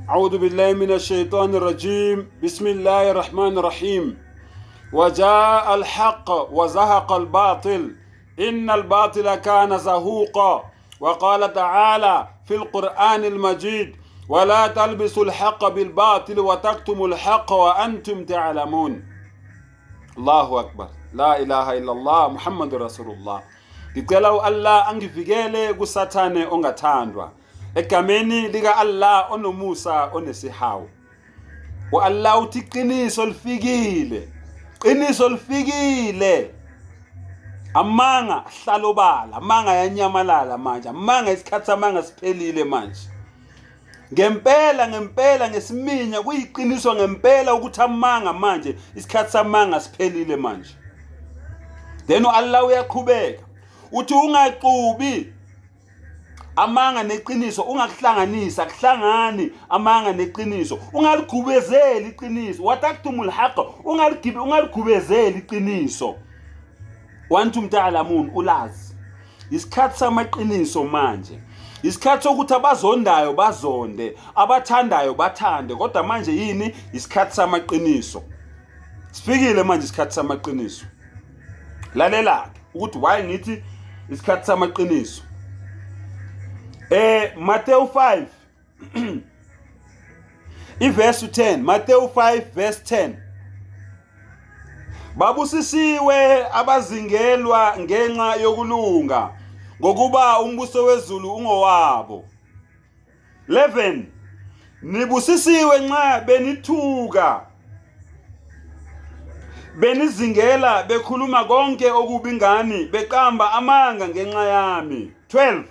أعوذ بالله من الشيطان الرجيم بسم الله الرحمن الرحيم وجاء الحق وزهق الباطل إن الباطل كان زهوقا وقال تعالى في القرآن المجيد ولا تلبسوا الحق بالباطل وتكتموا الحق وأنتم تعلمون Allahu Akbar la ilaha illallah Muhammadur Rasulullah. Ngicela uAllah angivikele kusathane ongathandwa egameni lika Allah onomusa onesihawu. UAllah uthi iqiniso lifikile, qiniso lifikile. Amanga ahlala obala, amanga ayanyamalala manje, amanga isikhathi samanga siphelile manje. Ngempela ngempela ngesiminya kuyiqiniso ngempela ukuthi amanga manje isikhathi samanga siphelile manje. Then uAllah uyaqhubeka uthi ungaxubi amanga neqiniso, ungakuhlanganisi, akuhlangani amanga neqiniso, ungaligubezeli iqiniso, wataktumul haqq, ungaligibe ungaligubezeli iqiniso, wantum ta'lamun, ulazi. Isikhathi samaqiniso manje, isikhathi sokuthi abazondayo bazonde, abathandayo bathande, kodwa manje yini? Isikhathi samaqiniso sifikile manje, isikhathi samaqiniso. Lalela-ke ukuthi why ngithi isikhathi samaqiniso. Matthew 5 iverse 10, Matthew 5 verse 10. Babusisiwe abazingelwa ngenxa yokulunga, ngokuba umbuso wezulu ungowabo. 11 Nibusisiwe nxa benithuka, benizingela, bekhuluma konke okubi ngani, beqamba amanga ngenxa yami. 12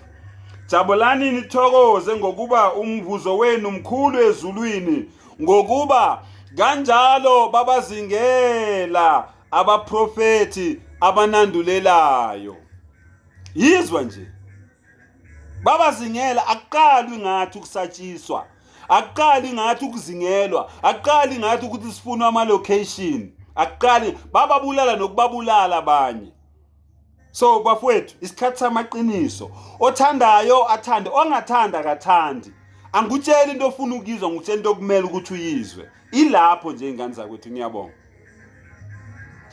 Jabulani nithokoze, ngokuba umvuzo wenu mkhulu ezulwini, ngokuba kanjalo babazingela abaprofethi abanandulelayo. Yizwa nje, babazingela. Akuqali ngathi ukusatshiswa, akuqali ngathi ukuzingelwa, akuqali ngathi ukuthi sifunwa ama-location, akuqali. Bababulala nokubabulala abanye. So bafowethu, isikhathi samaqiniso. Othandayo athande, ongathanda akathandi. Angikutsheli into ofuna ukuyizwa, ngikutshela into okumele ukuthi uyizwe. Ilapho nje, ingane zakwethu. Ngiyabonga.